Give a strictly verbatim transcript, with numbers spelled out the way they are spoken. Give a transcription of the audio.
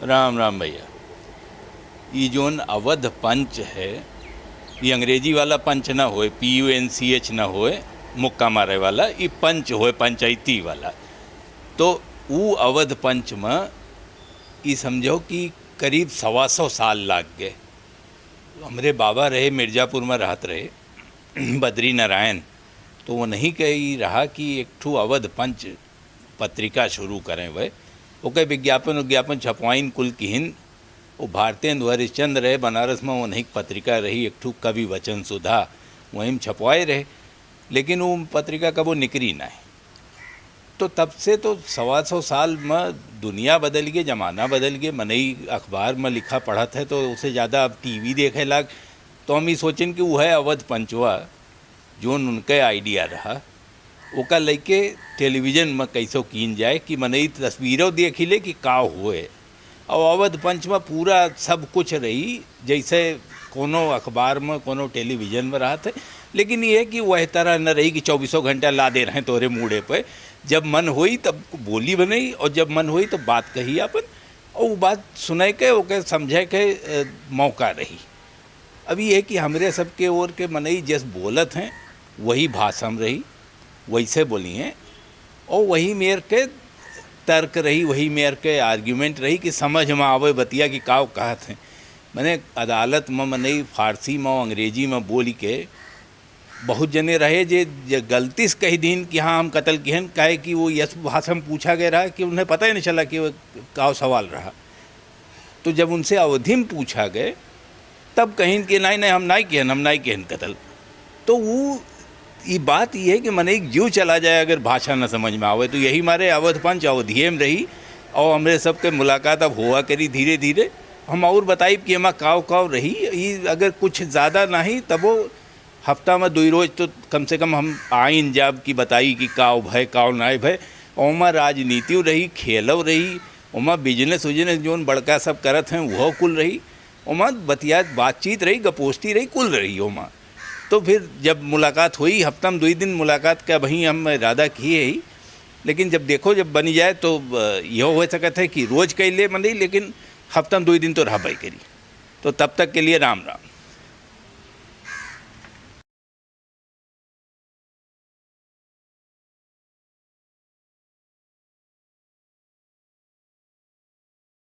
राम राम भैया। ई जोन अवध पंच है, ई अंग्रेजी वाला पंच ना होए, P U N C H ना होए, मुक्का मारे वाला, ई पंच होए, पंचायती वाला। तो ऊ अवध पंच में ई समझो कि करीब सवा सौ साल लाग गए। हमरे बाबा रहे, मिर्जापुर में रहत रहे, बद्री नारायण, तो वो नहीं कही रहा कि एक ठू अवध पंच पत्रिका शुरू करें। वह ओके विज्ञापन उज्ञापन छपवाइन कुल किहिन। वो भारतेंदु हरिश्चंद्र रहे बनारस में, वो नहीं पत्रिका रही एक ठू कवि वचन सुधा, वहीं में छपवाए रहे, लेकिन वो पत्रिका कबो निकरी ना है। तो तब से तो सवा सौ साल में दुनिया बदल गई, जमाना बदल गए, मनई अखबार में लिखा पढ़त है तो उसे ज़्यादा अब टी वी देखे लाग। तो हम ई सोचेन कि वह अवध पंचवा जोन उनके आइडिया रहा, ओका लेके टेलीविजन में कैसो कीन जाए कि मनई तस्वीरों देखी ले कि का हुए। और अवध पंच में पूरा सब कुछ रही, जैसे कोनो अखबार में, कोनो टेलीविजन में रहत है, लेकिन ये कि वह तरह न रही कि चौबीसों घंटा ला दे रहे तोरे मूड़े पे। जब मन होई तब बोली बनई और जब मन होई तब बात कही अपन, और वो बात सुने के, ओके समझे के अ, मौका रही। अब ये है कि हमरे सबके ओर के मनई जस बोलत हैं, वही भाषा में रही, वैसे बोली हैं, और वही मेर के तर्क रही, वही मेर के आर्ग्यूमेंट रही कि समझ में आवे बतिया कि काव कहत हैं। मने अदालत में मनई फारसी में, अंग्रेजी में बोली के बहुत जने रहे जे, जे गलती से कही दीन कि हाँ, हम कत्ल किहन, काहे कि वो यस भाषा में पूछा गया रहा कि उन्हें पता ही नहीं चला कि वो काव सवाल रहा। तो जब उनसे अवधी में पूछा गए, तब कहिन कि नहीं, नहीं, हम नहीं किहन, हम नहीं किहन कत्ल। तो वो, ये बात ये है कि मने एक जीव चला जाए अगर भाषा न समझ में आवे। तो यही मारे अवध पंच अवधिये में रही और हमरे सबके मुलाकात अब होआ करी धीरे धीरे। हम और बताइब कि एमा काव काव रही, ई अगर कुछ ज़्यादा नहीं तबो हफ्ता में दुई रोज तो कम से कम हम आइन जाब कि बताई कि काव भय, काव नाय भय। ओमा राजनीतियो रही, खेलो रही, ओमा बिजनेस उजनेस जोन बड़का सब करत हैं, उहो कुल रही। ओमा बतियात, बातचीत रही, गपोस्ती रही, कुल रही ओमा। तो फिर जब मुलाकात हुई, हफ्ता में दुई दिन मुलाकात का अबहीं हम इरादा किए ही, लेकिन जब देखो, जब बनी जाए तो, अ, इहो हो सकत है कि रोज कइ ले मनई, लेकिन हफ्ता में दुई दिन तो रहबे करी। तो तब तक के लिए राम राम।